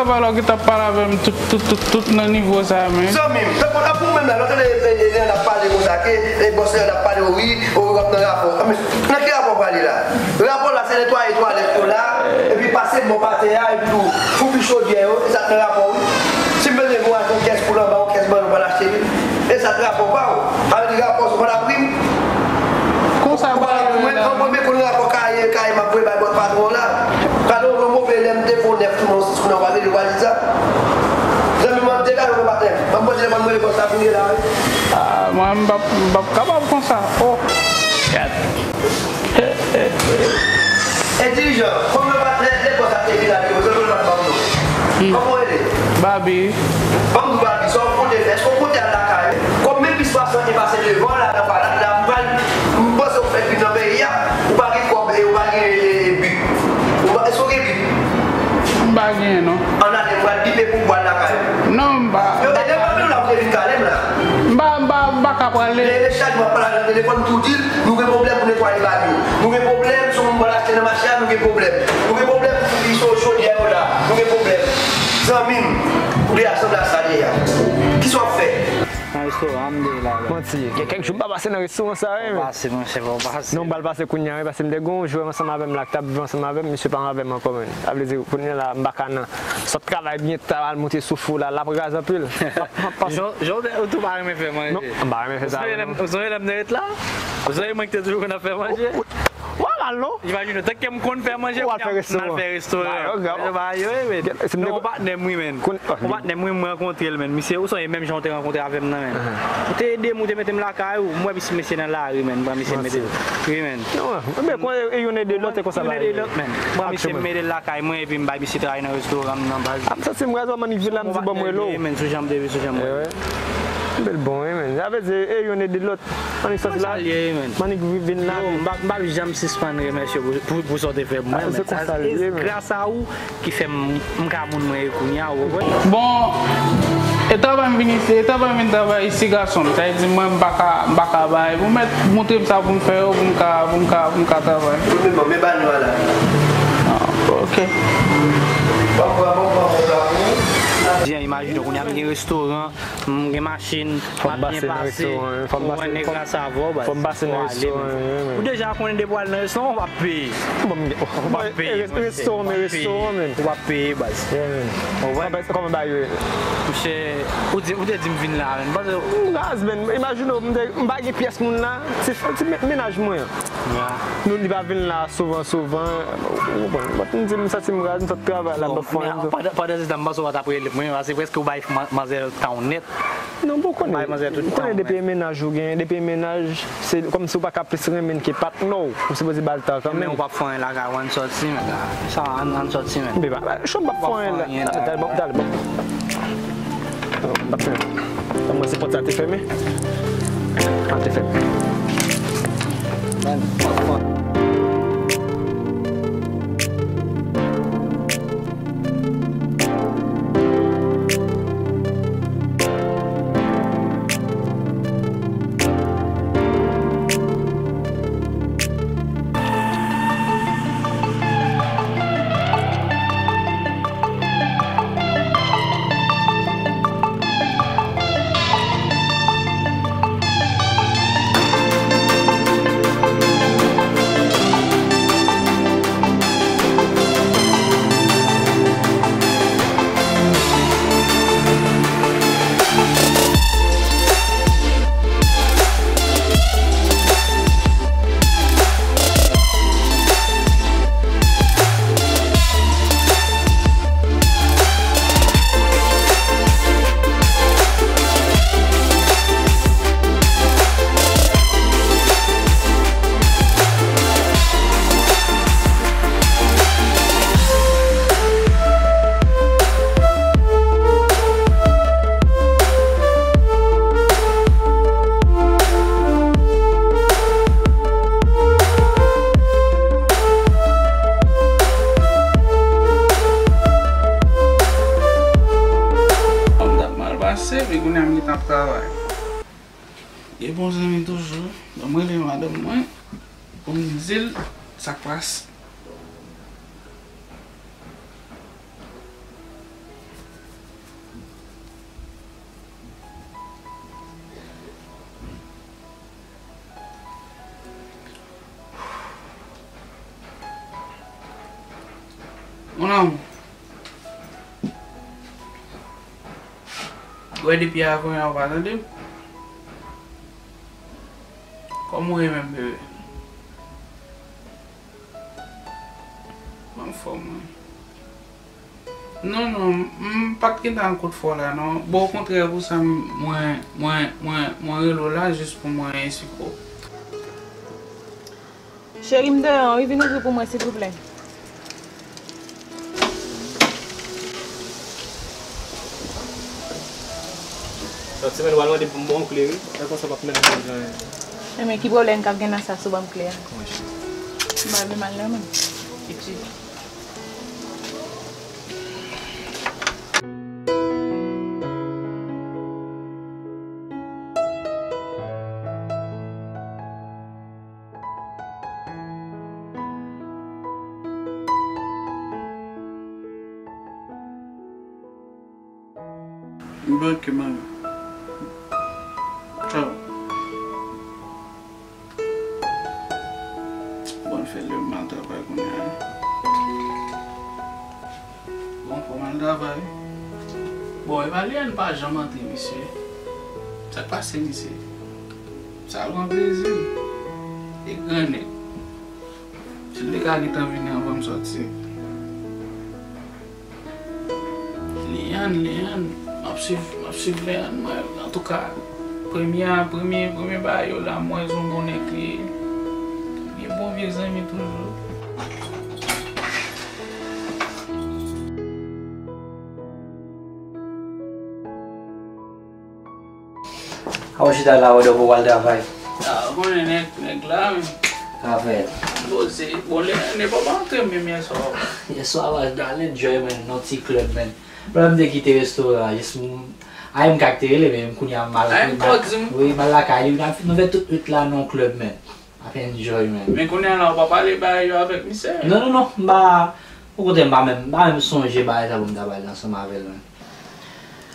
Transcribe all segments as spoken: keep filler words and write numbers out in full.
Valò ki t ap pale avè m tout, tout, tout, tout nan nivo sa a, men. Zanmi m, tankou, tankou ou menm la, lè w tande, e, e, Leandre ap pale konsa, ke, e, bòs Leandre ap pale, o wi, o wi, w ap nan rapò. A, men, nan ki rapò w prale la? Rapò la, se netwaye twalèt yo la, epi pase mòp atè a, epi tou, foubi chodyè yo, e sa k nan rapò, wi. Si m bezwen pou achte yon kès pou l anba, yon kès ban nou pral achte li. E sa k rapò pa w. Sa vle di rapò sou pa la prim. Konsa, ou pa la prim, mwen, an premye kou rapò kaye, kaye m ap voye bay bòs patwon la. Gade yon move lè m te fè yon nèf tou nan yon sis kou nan w pa rele w pa di sa. Zanmi m ap degaje w patnè. M ap manje lè m ap manje bòs la pou ye la, wi. Ah, mwen, m p ap, m p ap kapab konsa. Oh. Gad. E dirijan, kòm yo pa t lè, lè bòs ap te vin la, yo, yo, yo pa t ban m non. Kòman w rele? Babi. Ban m di w Babi, sa w konte fè? Èske w konte al lakay ou? Kòm men plis pasan te pase devan la, nan palad la, m pral, m panse w fèk vin nan peyi a, ou pa gen kòb e ou pa gen, e, e, bi. Ou pa, èske w gen bi? M pa genyen non. Ann ale, m pral bipe pou w al lakay ou. Non, m pa. Yo, e lè m ap vin la, ou te vin kale m la. M pa, m pa, m pa ka prale. E, e chak mwen ap pale nan telefòn, m tou di l, nou gen pwoblèm pou netwaye bag yo. Nou gen pwoblèm, si yon moun pral achte nan mache a, nou gen pwoblèm. Nou gen pwoblèm pou foubi cho-, chodyè yo la. Nou gen pwoblèm. Zanmi m, ou te asanble a sa li ye a. Kisa w ap fè? Nan restoran, m te la, la. Manti. Gen kèk jou m pa pase nan restoran sa, wi, men. Pase, monchè, fò w pase. Non, m pral pase kounye a, wi, paske m te gen yon jwè ansanm avè m la, ki t ap viv ansanm avè m, misye pa avè m ankò, men. Sa vle di, kounye a la, m pa ka nan sot travay byen ta, al moute souf ou la, l ap raz anpil. M ap, m ap pase. Jan, jan w te, ou tou pa renmen fè manje. Non, m pa renmen fè sa, non. Ou sonje lè m, ou sonje lè m te ret la? Ou sonje mwen ki te toujou konn ap fè manje? Ou, ou, ou pa mal, non? Imajine w, tank m konn fè manje, m al fè restoran. Bagay yo grav. Bagay yo, wi, men. Non, ou patnè m, wi, men. Ou patnè m, wi, m rankontre l, men. Misye, ou sonje menm jan w te rankontre avè m nan, men. Ou te ede m, ou te mete m lakay ou, m wè misye, misye nan lari, men. M pran misye, m mete l. Wi, men. Non, men, e youn ede lòt, e konsa bagay yo ye. Youn ede lòt, men. M pran misye, m mete l lakay mwen, epi m bay misye travay nan restoran m nan baz. A, m santi m raz, mannik vin la, m di bon, m rele w. Men, sou jan m te viv, sou jan m rele. Bèl bon, wi, men. Sa vle di, e youn ede lòt. Mannik sòti la. Mannik vin la. Yo, m p ap, m p ap janm sispann remèsye w pou, pou, pou sa w te fè pou mwen, men. Se konsa l ye, men. Gras a ou ki fè m, m ka moun mwen ye kounye a, ou konprann? Bon, e travay m vin isi, e travay m vin travay isi, gason m. Sa vle di mwen, m pa ka, m pa ka bay. Ou mèt montre m sa pou m fè yo, pou m ka, pou m ka, pou m ka travay. Wi, men bon, men ba nou a la. Ah, ok. Bon, bon, bon, bon, bon, bon. Jan, imajine w, kounye a m gen restoran, m gen machin, m ap byen pase. Ou wè, nèg la sa avè w, baz. Fò m pase nan restoran, wi, men. Ou deja konnen depi w al nan restoran, w ap peye. Bon, m gen, ou ap peye, monchè. Restoran, men restoran, men. Ou ap peye, baz. Yeah, men. Ou wè? Kòman, kòman bagay yo ye? Monchè, ou di, ou te di m vin la, men. Paske m raz, men. Imajine w, m te, m pa gen pyès moun la. Se, se men-, mennaj mwen an. Yeah. Nou, li pa vin la souvan, souvan. Ou konprann. But m di, m santi m raz, m sot travay la, m ap fè anyen. Bon, men, pandan, pandan se tan, m panse w pa t ap rele m, wi, paske prèske ou bay ma-, manzè tan w nèt. Non, bon, ou konnen, ou konnen depi e mennaj ou gen, depi e mennaj, se kòmsi ou pa ka plis renmen l ke patnè w, ou sipoze ba l tan kanmenm. Men ou p ap fè anyen lakay ou, ann sòti, men. Sa, ann, ann sòti, men. Beba, cho m p ap fè anyen la. Talè, talè, bon, talè, bon. M p ap fè anyen. Mwen, se pòt sa te fèmen. An te fèmen. Kòm m t ap mal pase, men kounye a m gentan ap travay. Gen bon zanmi toujou. Bon, mwen rele madanm mwen pou m di l sa k pase. Mon amour. Wè depi avan yè ou pa tande m. Kòman w ye menm, bebe? Anfòm, wi. Non, non, m pa t gentan al kot fò la, non. Bon, okontrè, pou sa, m, mwen, mwen, mwen, mwen rele w la jis pou mwen esplike w. Cheri, m deyò wi, vin ouvri pou mwen, silvouplè. Lòt semèn, w al mande pou m ba w kle, wi. Lè konsa, w p ap menm bezwen. Enben, ki pwoblèm k ap gen nan sa si w ban m kle a? Wi, cheri. M pa vle mal nan men. Piti. M bloke mari. Tchao. Bon, l fè lè m al travay kounye a. Bon, fò m al travay. Bon, e pa Liane pa janm antre, mesye. Sa k pase, mesye? Sa pran plezi m. E gran nèg. Si l te ka gentan vini anvan m sòti. Liane, Liane, m ap swiv, m ap swiv Liane, mwen, antouka, premye a, premye, premye bagay yo la, m wè se yon bon nèg li ye. Li bon vye zanmi toujou. A w chita la, wè, w pral travay. A, ou konnen nèg, nèg la, men. Ka fè. Poze. Bon, lè, lè papa antre menm yèswa. Yèswa, w al enjoy, men, nan ti klèb, men. Lè m te kite restoran, jis m, ay, m ka te rele, men kounye a m al. Ay, m kò di m. Wi, m al lakay li, nou fè tout nwit la nan klèb, men. Ap enjoy, men. Men kounye a la, ou pa pale bagay yo avèk misye? Non, non, non, m pa, okontrè, m pa menm, m pa menm sonje bagay sa pou m ta pale ansanm avè l, men.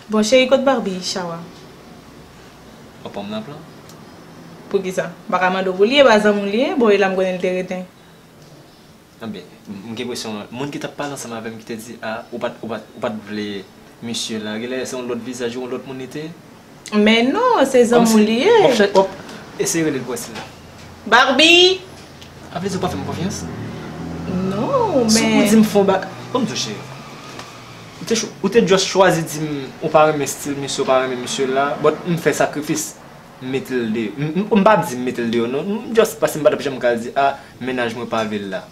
Bon, cheri, kot Barbie, Chawa? Ou pa m nan plan? Poukisa? M pa ka mande w pou li, e pa zanmi w li ye, bon, e la m konnen l te rete. Anben, m, m gen enpresyon, moun ki t ap pale ansanm avè m ki te di, a, ou pa t, ou pa t, ou pa t vle misye la, genlè se yon lòt vizaj, yon lòt moun li te ye. Men non, se zanmi w li ye. W ap chè-, w ap eseye rele l pou wè si l la. Barbie! A vle di ou pa fè m konfyans? Non, men. Si w di m fè yon ba-, ban m di w, cheri. Ou te cho-, ou te just chwazi di m ou pa renmen stil misye, ou pa renmen misye la, but m fè sakrifis, m mete l de-, m, m, m pa di m mete l deyò, non. M just, paske m pa t ap janm ka di, a, mennaj mwen pa vle l la.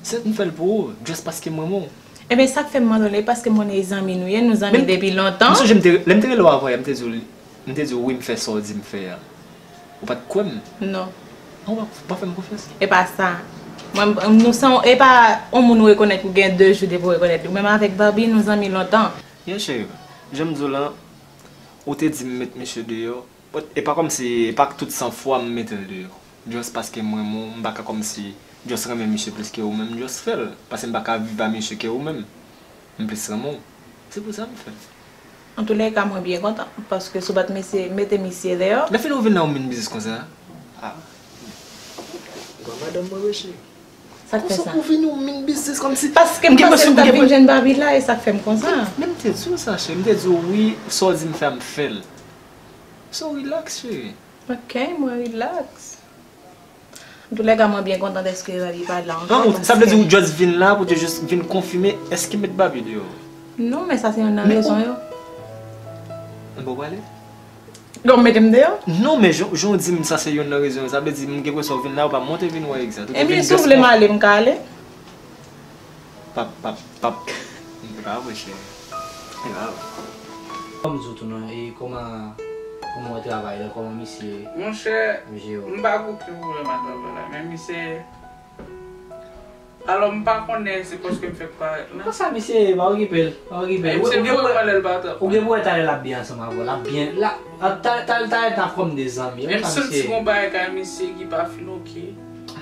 Se m fè l pou ou, just paske m renmen w. Enben, sa k fè m mande w la, e paske m konnen e zanmi nou ye, nou zanmi depi lontan. M sonje m te, lè m te rele w avan yè, m te di w, m te di w wi, m fè sa w di m fè a. Ou pa t kwè m? Non. Ou pa, ou pa fè m konfyans? E pa sa. Mwen, nou se yon, e pa yon moun ou rekonèt ou gen de jou depi w rekonèt li. Ou menm avèk Barbie, nou zanmi lontan. Yeah, cheri. Jan m di w lan, ou te di m met misye deyò. But e pa kòmsi, e pa tout san fwa m mete l deyò. Just paske m renmen w, m pa ka kòmsi just renmen misye plis ke ou menm, just fè l. Paske m pa ka viv a misye ke ou menm. M plis renmen w. Se pou sa m fè l. Antoulèka, mwen byen kontan, paske si w pa t mesye, mete misye deyò. Lè fini ou vin la, ou mean biznis konsa? A. Ou pa madanm mwen, mesye. Sa k fè sa? Konsa ou vini, ou mean biznis kòmsi. Paske m panse m t ap vin jwenn Barbie la, e sa k fè m konsa. Men m te di w sa, cheri. M te di w wi, sa w di m fè, m fè l. So relax, cheri. Ok, mwen relax. Antoulèka, mwen byen kontan dèske Barbie pa la ankò. An, sa vle di ou just vin la pou te just vin konfime èske m met Barbie deyò? Non, men sa se youn nan rezon yo. Bon, ou prale? Donk, mete m deyò? Non, men jan, jan w di m sa se youn nan rezon yo, sa vle di m gen enpresyon w vin la, ou pa monte vin wè egzat. Ebyen, si w vle m ale, m ka ale. Pap, pap, pap. E pa vre, cheri. E pa vre. Kòm di w tou non, e kòman, kòman w travay la, kòman misye? Monchè, m pa gen okenn pwoblèm ak travay la, men misye, alò, m pa konnen se paske m fèk parèt la. Konsa, misye, pa okipe l, pa okipe l. Ou gen pou wè talè l ap byen ansanm avè w, l ap byen, l ap, talè, talè, talè n ap kòm de zanmi. E konsa, misye. M santi gon bagay kay misye ki pa fin oke,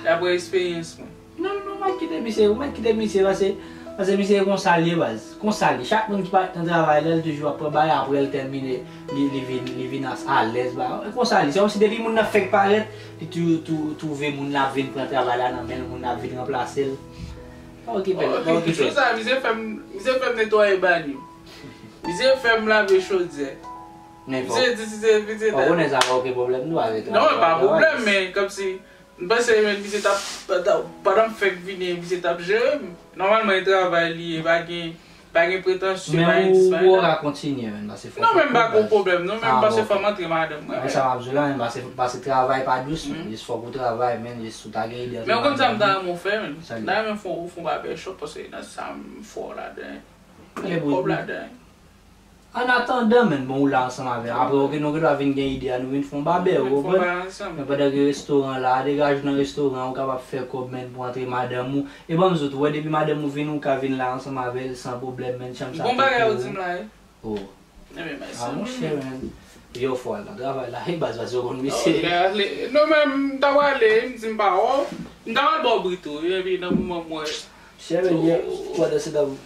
daprè eksperyans mwen. Non, non, ou mèt kite misye, ou mèt kite misye, paske, paske misye konsa l ye baz. Konsa l ye. Chak moun ki parèt nan travay la, li toujou ap pran bagay, apre l tèmine, li, li vin, li vin as-, alèz, ba. Konsa l ye. Se kòmsi depi moun nan fèk parèt, li tou, tou, twouve moun nan ap vin pran travay la nan men l, moun nan ap vin ranplase l. Ok, ok, ok. Jou sa, misye fè m, misye fè m netwaye banyo. Misye fè m lave chodyè. Men fò, misye di si se, misye fò konnen sa pa okenn pwoblèm tou avèk travay. Non, e pa pwoblèm, men kòmsi, m panse, men misye t ap, pandan m fèk vini, misye t ap jere m. Nòmalman, e travay li ye, pa gen, pa gen pretansyon, pa gen dis, pa gen dat. Men ou, ou ka kontinye, men, paske fò... Non, men m pa gen pwoblèm, non, men m panse fò m antre madanm mwen, men. Sa m ap di w la, men, paske, paske travay pa dous, men, jis fòk ou travay, men, jis ou ta gen ide antre madanm ou. Men ou konn sa m ta renmen w fè, men? M ta renmen fè w, fè w barbershop, paske nan sa m fò ladan. Gen kòb ladan. Annatandan, men, bon, ou la ansanm avè l. Apre, ok, nou gen dwa vin gen ide a, nou vin fè yon babè, ou konprann? Men pandan ke restoran la, degaje w nan restoran, ou kapab fè kòb, men, pou antre madanm ou. E ban m di w tou, wè, depi madanm ou vin, ou ka vin la ansanm avè l san pwoblèm, men, chanm sa. Bon bagay ou di m la, wi. Oh. Ebyen, mèsi. Ah, monchè, men. Yo fò al nan travay la. Hey, baz, baz, yo konn misye. Ok, ale. Non, men, m ta prale, m di m pa wè w. M ta pral ba w bri tou, wi, epi nan moman m wè. Chè, men, yè, pandan se tan,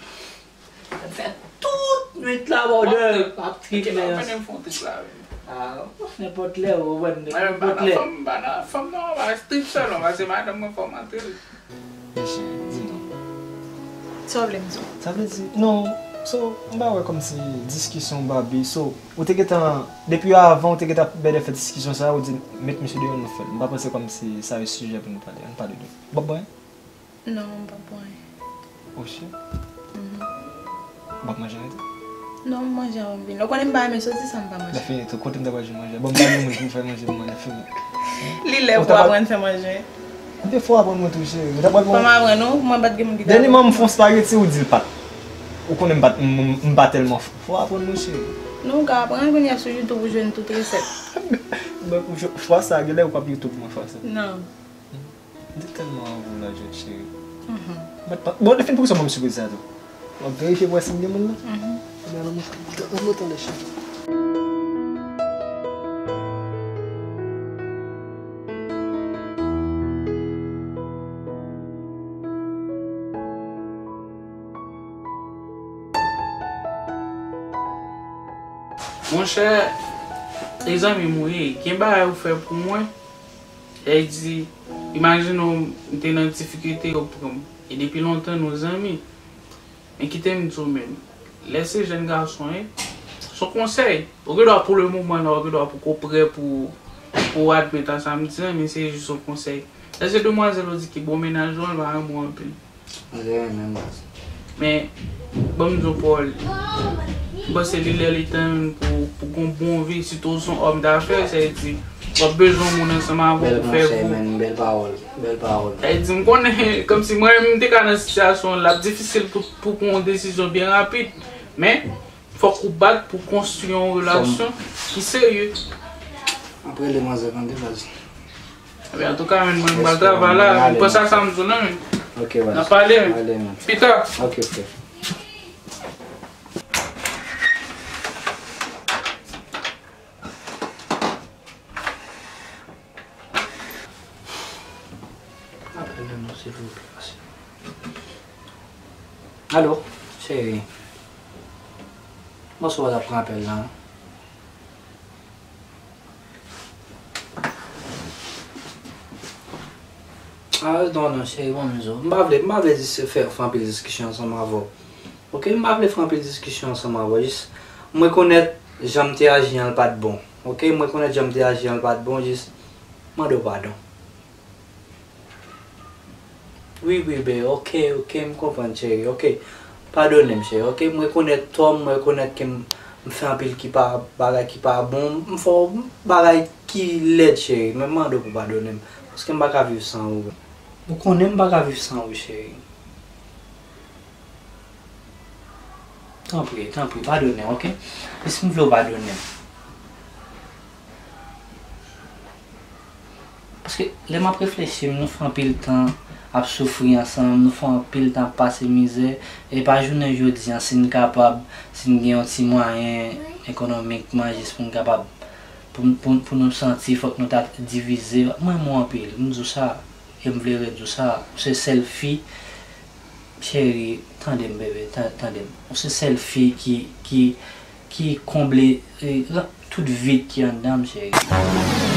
m fè tout nwit la, bòdè, ap trip, men. Ap trip, men. Ah, nenpòt lè, ou wè, nenpòt lè. M pa nan fanm, m pa nan fanm, non, pa trip sèlman, paske madanm mwen fò m antre l. Mesye, di non. Sa w vle m di w? Sa vle di, non, so, m pa wè kòmsi diskisyon Barbie, so, ou te gentan, depi avan, ou te gentan bèdè fè diskisyon sa, ou di, met misye deyò, nou fè l. M pa panse kòmsi sa yon sijè pou nou pale, ann pale de. W ap bwè? Non, m p ap bwè anyen. Oh shit. Mhm. W ap manje anyen tou? Non, m manje avan m vini. Ou konnen m pa renmen soti san m pa manje. Lè fini tou, kote m ta pral jwenn manje? Bon, m pa gen moun pou m fè manje pou mwen, lè fini. Li lè pou aprann fè manje. Ebyen, fò w aprann mwen tou, cheri. Ou ta pral... Fò m aprann ou, mwen pa t gen moun ki ta aprann mwen. Dènyèman, m fè yon spaghetti, ou di l pa t. Ou konnen m pa t, m, m, m pa tèlman fò. Fò w aprann mwen, cheri. Non, ou ka aprann, kounye a sou YouTube ou jwenn tout resèt. Donk, fwa sa, genlè ou p ap YouTube mwen fwa sa. Non. M te tèlman anvi w la, Jèt cheri. Mhm. Mèt pa, bon, defin poukisa w ban m sipriz sa tou? W ap verifye pou wè si m gen moun nan? Mhm. Ebyen, ann monte, ann monte anlè, cheri. Monchè, e zanmi m ou ye, gen bagay ou fè pou mwen. Sa vle di, imajine w, m te nan difikilte, yo pran m. E depi lontan, nou zanmi. Men kite m di w menm, lè se jèn gason, en, se yon konsèy. Ou gen dwa pou le moman la, ou gen dwa poko prè pou, pou w admèt a sa m di an, men se jis yon konsèy. Lè se demwazèl ou di ki bon mennaj ou an, l pa renmen w anpil. Mwen te renmen m baz. Men, ban m di w pawòl. M panse li lè li tan pou, pou gon bon vi, sitou w se yon òm dafè, sa vle di, w ap bezwen yon moun ansanm avè w pou fè gwo. Bèl konsèy, men, bèl pawòl, bèl pawòl. Sa vle di, m konnen, kòmsi mwen menm m te ka nan sitiyasyon l, l ap difisil pou, pou pran yon desizyon byen rapid. Men, fòk ou bat pou konstwi yon relasyon ki serye. Apre, demwazèl, tande, baz. Ebyen, antouka, men, mwen, m pral travay la. Respè, men, m pral ale, men. N ap pale, men. Ok, baz. Ale, men. Pita. Ok, ok. Apèl non, silvouplè, paske... Alo, cheri. Bonswa, w ap pran apèl la. Ah, non, non, cheri, bon, m di w. M pa vle, m pa vle dis-, fè, fè anpil diskisyon ansanm avè w. Ok, m pa vle fè anpil diskisyon ansanm avè w. Jis, m rekonèt jan m te aji an, l pa t bon. Ok, m rekonèt jan m te aji an, l pa t bon. Jis, mande w padon. Wi, wi, bè, ok, ok, m konprann, cheri, ok. Padone m, cheri, ok. M rekonèt tò m, m rekonèt ke m, m fè anpil ki pa, bagay ki pa bon. M fè w bagay ki lèd, cheri. Men m mande w pou padone m. Paske m pa ka viv san ou. Ou konnen m pa ka viv san ou, cheri. Tanpri, tanpri, padone m, ok? Jis m vle w padone m. Paske lè m ap reflechi, nou fè anpil tan ap soufri ansanm, nou fè anpil tan ap pase mizè, e pa jounen jodi a, si n kapab, si n gen yon ti mwayen ekonomikman, jis pou n kapab, pou, pou, pou nou santi, fòk nou ta divize. M renmen w anpil, m di w sa, e m vle redi w sa, ou se sèl fi, cheri, tande m, bebe, ta-, tande m. Ou se sèl fi ki, ki, ki konble, e, la, tout vid ki anndan m, cheri.